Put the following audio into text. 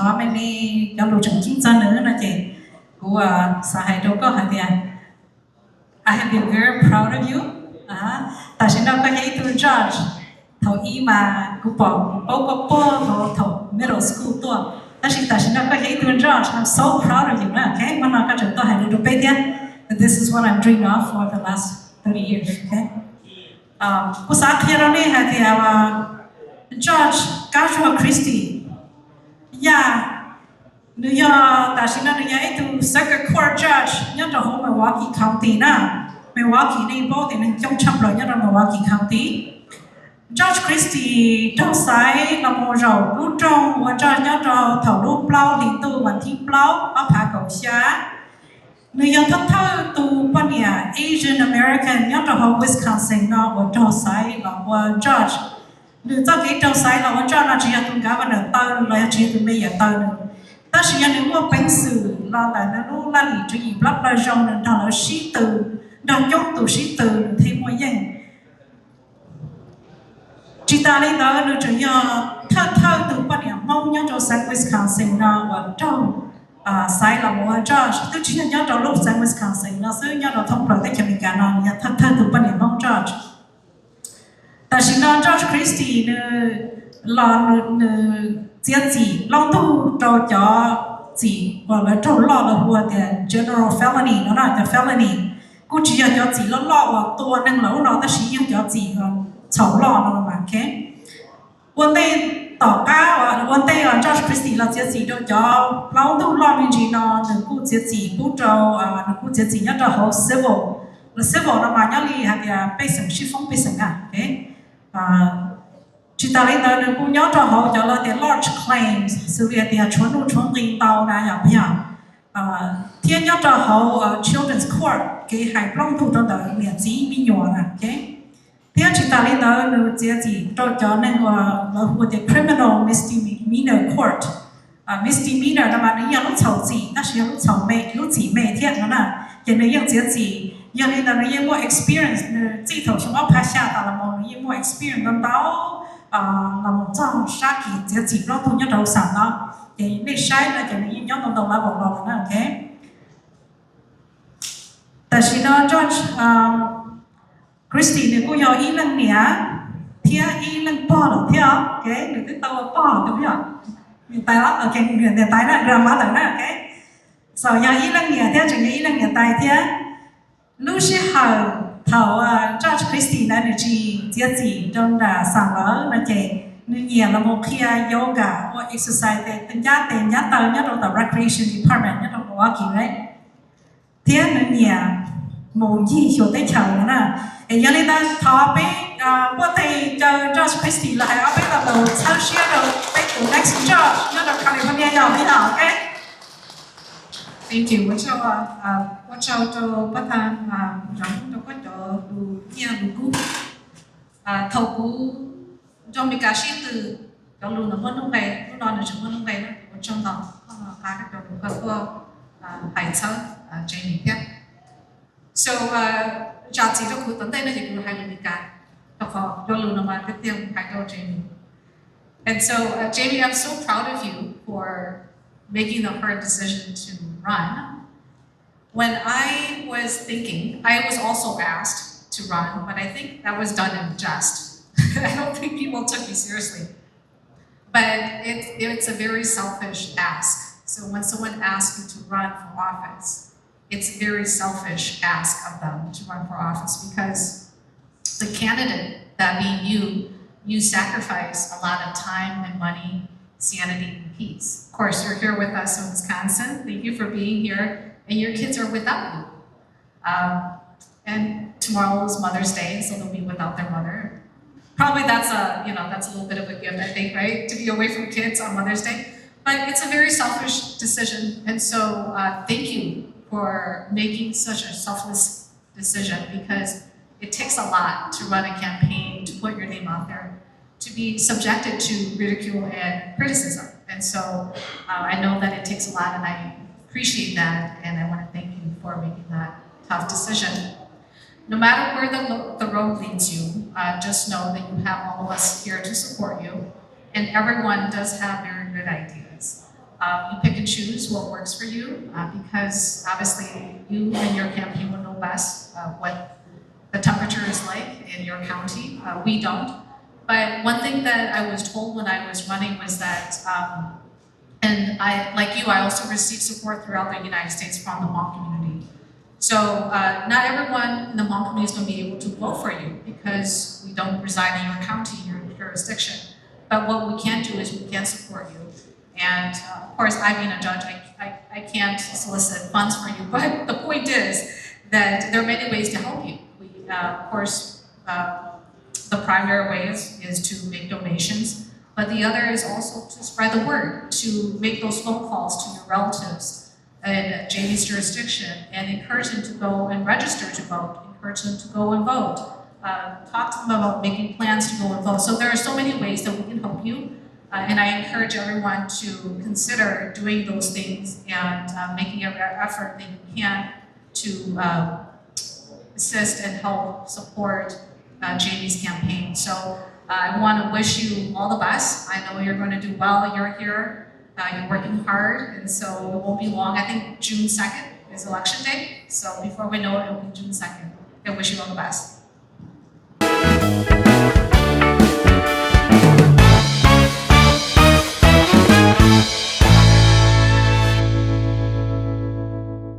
Qhov me me cov lus tseem ceeb txog nws no ces kuv xav hais rau koj hais tias I have been very proud of you. Tam sim no koj yog ib tug judge. Thaum ub mas kuv pom kuv paub koj puag thaum middle school tuaj, tab sis tam sim no koj yog ib tug judge, I'm so proud of you na. Ok, hmo no koj tseem tuaj hais lus rau peb thiab. This is what I'm dreaming of for the last thirty years. Ok, kuv xav qhia rau nej hais tias judge Joshua Christie, yog nws yog, tam sim no nws yog ib tug circuit court judge nyob rau hauv Milwaukee County na. Milwaukee nej paub tias neeg coob tshaj plaws nyob rau Milwaukee County. Judge Christie raug xaiv los mus zaum lub rooj ua judge nyob rau thaum lub plaub hlis ntuj vas thib plaub ob phav kaum xya. Nws yog thawj thawj tus poj niam Asian American nyob rau hauv Wisconsin no uas raug xaiv los ua judge. Nws txoj kev raug xaiv los ua judge no tsis yog tus governor taw nws los yog tsis yog tus mayor taw nws, tab sis yog nws muaj peev xwm los ntawm nws lub laj lim tswv yim plab plaws zoo nws nrog lawv sib tw, nrog coob tus sib tw nws thiaj muaj yeej. Tsis tas li ntawd nws tseem yog thawj thawj tus poj niam Hmoob nyob rau xeev Wisconsin no uas raug xaiv los ua judge, twb tsis yog nyob rau lub xeev Wisconsin no xwb, nyob rau thoob plaws teb chaws Amelikas no nws yog thawj thawj tus poj niam Hmoob judge. Tam sim no judge Christie nws los nws txiav txim plaub ntug rau cov txim uas lawv raug loj lawv hu ua tias general felony no na, cov felony kuj tsis yog cov txim loj loj uas tua neeg lawm ub no, tab sis yog cov txim txhaum loj no mas. Ok, ua ntej tom qab ua ntej judge Christie los txiav txim rau cov plaub ntug loj me ntsis no nws kuj txiav txim pub rau, nws kuj txiav txim nyob rau hauv civil. Civil no mas nyob li hais tias pej xeem sib foob pej xeem na. Ok, tsis tas li ntawd nws kuj nyob rau hauv cov lawv tias large claims xws li hais tias tshuav nuj tshuav nqi ntau na yom, yog thiab nyob rau hauv children's court kev hais plaub ntug rau ntawm niam txiv me nyuam na. Ok, thiab tsis tas li ntawd nws txiav txim rau cov neeg uas lawv hu tias criminal misdemeanor court. Misdemeanor no mas nws yog lub txhaum txim tab sis yog lub txhaum me, lub txim me thiab no na, ces nws yeej txiav txim. Yog li ntawd nws yeej muaj experience, nws txij thaum xyoo ob phav xya tas los mus nws yeej muaj experience ntau ntau los mus txog sab kis txiav txim plaub ntug nyob rau xeev no, ces nej saib no ces nws yeej nyob ntau ntau level los lawm na. Ok, tam sim no judge Christie nws kuj yog ib leej niam thiab ib leej pog lawm thiab. Ok, nws twb tau ua pog lawm thiab, niam tais, niam tais na, grandmother na. Ok, so yog ib leej niam thiab tseem yog ib leej niam tais thiab. Lub sij hawm thaum judge Christie ntawd nws tsis txiav txim rau nram xeev lawm no ces nws nyiam los mus qhia yoga, ua exercise tes ncab tes ncab taw nyob rau tom recreation department nyob rau Milwaukee thiab nws nyiam mus ncig xyuas teb chaws no na. Es yog li ntawd thov peb muaj tej caw judge Christie los hais ob peb lo lus txhawb siab rau peb tus next judge nyob rau California yog li no. Ok, thank you, ua tsaug, ua tsaug rau pab tha, rau koj cov lus nyiaj lus kub. Thaum kuv nrog Meskas sib tw, cov lus ntawd muaj nuj nqes, hnub no nws tseem muaj nuj nqes na. Ua tsaug ntau, koj qab koj cov lus koj tuaj hais txhawb Jamie thiab. So, zam txim rau kuv tom ntej no ces kuv hais lus Meskas, rau qhov cov lus no mas tiag tiag hais rau Jamie. And so, uh, Jamie, I'm so proud of you for making the hard decision to run. When I was thinking, I was also asked to run, but I think that was done in jest. I don't think people took me seriously. But it's, it's a very selfish ask. So when someone asks you to run for office, it's a very selfish ask of them to run for office because the candidate, that being you, you sacrifice a lot of time and money, sanity, and peace. Of course, you're here with us in Wisconsin. Thank you for being here. And your kids are without you. Um, and tomorrow is Mother's Day, so they'll be without their mother. Probably that's a, you know, that's a little bit of a gift, I think, right? To be away from kids on Mother's Day. But it's a very selfish decision. And so uh, thank you for making such a selfless decision because it takes a lot to run a campaign, to put your name out there, to be subjected to ridicule and criticism. And so uh, I know that it takes a lot, and I appreciate that, and I want to thank you for making that tough decision. No matter where the, the road leads you, uh, just know that you have all of us here to support you, and everyone does have very good ideas. Uh, you pick and choose what works for you uh, because obviously you and your campaign will know best uh, what the temperature is like in your county. Uh, we don't. But one thing that I was told when I was running was that, um, and I, like you, I also received support throughout the United States from the Hmong community. So uh, not everyone in the Hmong community is going to be able to vote for you because we don't reside in your county, your jurisdiction. But what we can do is we can support you. And uh, of course, I being a judge, I, I, I can't solicit funds for you. But the point is that there are many ways to help you. We, uh, of course, uh, the primary way is, is to make donations, but the other is also to spread the word, to make those phone calls to your relatives in Jamie's jurisdiction and encourage them to go and register to vote, encourage them to go and vote, uh, talk to them about making plans to go and vote. So there are so many ways that we can help you. Uh, and I encourage everyone to consider doing those things and uh, making every effort that you can to uh, assist and help support uh, Jamie's campaign. So uh, I want to wish you all the best. I know you're going to do well. You're here. Uh, you're working hard, and so it won't be long. I think June second is election day. So before we know it, it'll be June second. I wish you all the best.